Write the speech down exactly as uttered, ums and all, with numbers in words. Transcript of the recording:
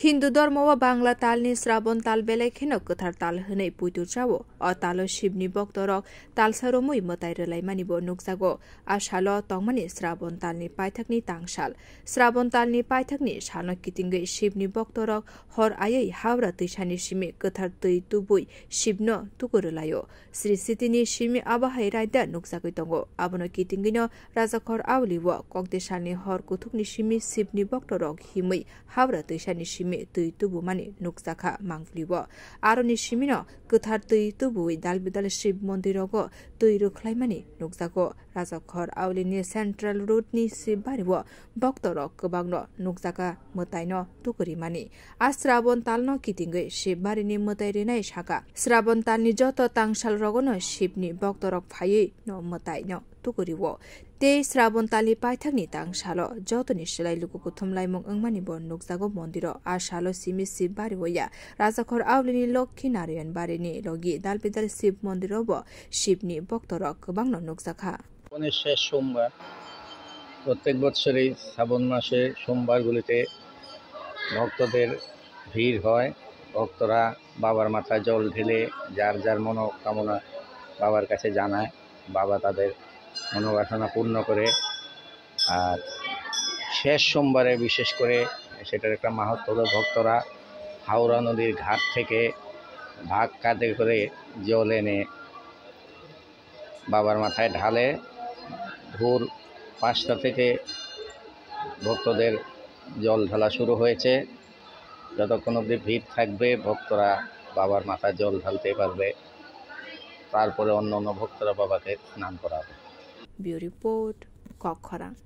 Hindu dhormo o Bangla talni Srabon tal belai kheno kwthar tal hwnwi puitu chao. O talo Shivni boktorok talsa romwi mwtai rwlaimani bo nukjago. A salo tongmani Srabon talni paithakni tangsal. Srabon talni paithakni salno kitingwi Shivni boktorok hor aywi Hawra twisani simi kwthar twi tubui Shivno tuku rwlaio. Sri Sitini simi abo hai raida nukjagwi tongo. Abono kitingwino Rajakhor Auli o kokdesalni hor kuthukni simi Shivni boktorok himwi Hawra twisani simi twi tubumani nukjakha Mangpili o. Aroni simino kwthar twi tubuwi dal bidal Shiv mondirogo twi rwkhlaimani nukjago. Rajakhor Aulini Central Road ni Shivbari o boktorok kwbangno nukjakha mwtaino tukurimani. A Srabon talno kitingwi Shivbarini mwtai rinai saka. Srabon talni joto tangsal rogono Shivni boktorok phaiwi no mwtaino tukurio. Tei Srabon talni paithakni tangsalo jotoni slai luku kuthum laimung wngmani bo nukjago mondiro. A salo simi Shivbari o ya Rajakhor Aulini Lokhi Narayan Barini logi dalbidal Shiv mondiro bo Shivni boktorok kwbangno nukjakha. শ্রাবণের শেষ সোমবার, প্রত্যেক বৎসরই শ্রাবণ মাসের সোমবারগুলিতে ভক্তদের ভিড় হয়। ভক্তরা বাবার মাথায় জল ঢেলে যার যার মনোকামনা বাবার কাছে জানায়। বাবা তাদের মনোবাসনা পূর্ণ করে। আর শেষ সোমবারে বিশেষ করে সেটার একটা মাহাত্ম্য হলো, ভক্তরা হাওড়া নদীর ঘাট থেকে ভাগ কাঁধে করে জল এনে বাবার মাথায় ঢালে। ভোর পাঁচটা থেকে ভক্তদের জল ঢালা শুরু হয়েছে। যতক্ষণ অবধি ভিড় থাকবে, ভক্তরা বাবার মাথায় জল ঢালতে পারবে। তারপরে অন্য অন্য ভক্তরা বাবাকে স্নান করাবে। Bureau Report, Kokkhorang.